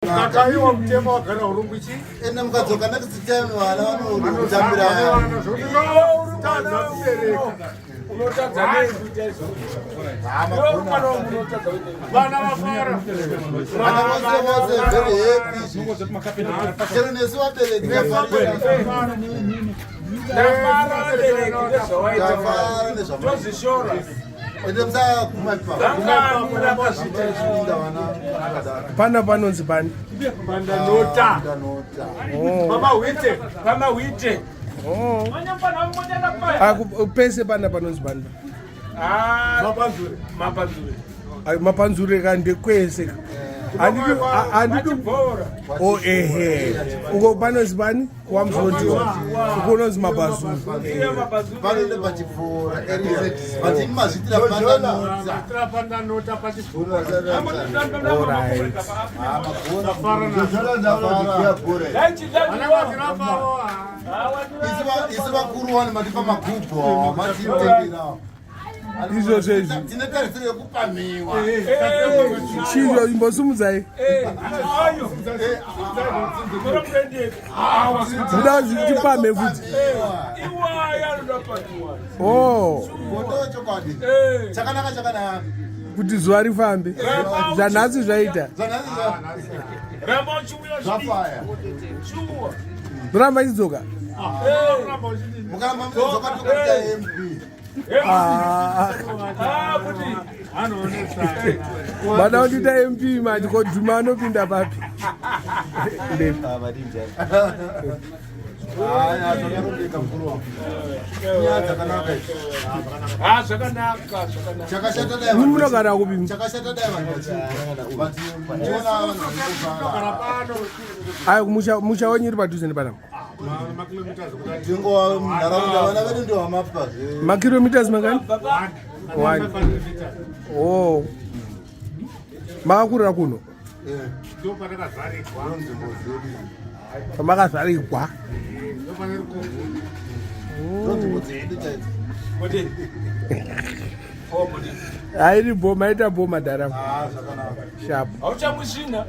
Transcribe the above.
Kakaiwa mutemo wagara urungu chi Ende mukadzoka next time vana vanotambira. Vana zvokuti tadza kubereka. Unotadza nei kuita izvozvo? Iwe uri mwana wangu, unotadza kuita izvozvo. Vana vafara. Vana vose vose very happy. Chero nesu vabereki tafara. Ndafara vabereki nezvawaita. Tafara nezvamaita. Tozvishora. Ende musaguma ipapo. Vangani vakazviita izvo? Inda vana vakadaro. Pana panonzi pani? Pandanota. Ndanota. Mama Wite. Pamahwite. Oh. Ah, pese pana panonzi pani? Ah, Mapanzure. Mapanzure. Ai, Mapanzure ka ndekwese. Handidi handidi Pachibhora. Oh, ehe. Uko panonzi pani? KwaMuzondiwa. Uko unonzi Mabazuru. Iye Mabazure. Panoende pachipfuura area. But imi mazviitira pandanota. Tira pandanota pachibhura. Alright. Tafara nazvo. Vana vazirapavo. Isu vakuru wani matipa magubhu matitengera. Izvozvo izvi. Tine tarisiro yekupamhiwa. Chizvo imbosumudzai. Muda tipamhe futi. Oh, Gondo chokwadi. Chakanaka chakanaka. kuti zuva rifambe. Zvanhasi zvaita. Zvanhasi Ramba uchiuya. Zvafaya. Shuwa. Ndoramba ichidzoka. Mukaramba muchidzoka tokuita MP. Ah, Ah, kuti vada kundiita MP manje, ko Dhuma anopinda papi? Ndepi? Haya, zvakarongeka mukuru wangu. Nyaya dzakanaka idzi. Ah, zvakanaka, zvakanaka. Chakashata dai Imi vanhu munogara kupi? Chakashata dai vanhu vachiita. But muchiona vanhu varikufara. Pano. Ayo, musha wenyu uri padhuze nepanapa? Makilometers. Tingo nharaunda vana vedu ndio vamapa zve. Makilometers mangani? One. Oh. Makakurira kuno? Eh, Ndo patakazvarigwa. ndo nzvimbo dzedu. Pamakazvarigwa? Ndo pane rukovu. Ndo nzvimbo dzedu chaidzo. Kuti. Oh, kuti. Hairi bo, maita bo madhara. Ah, zvakanaka. Sharp. Hauchamusvina.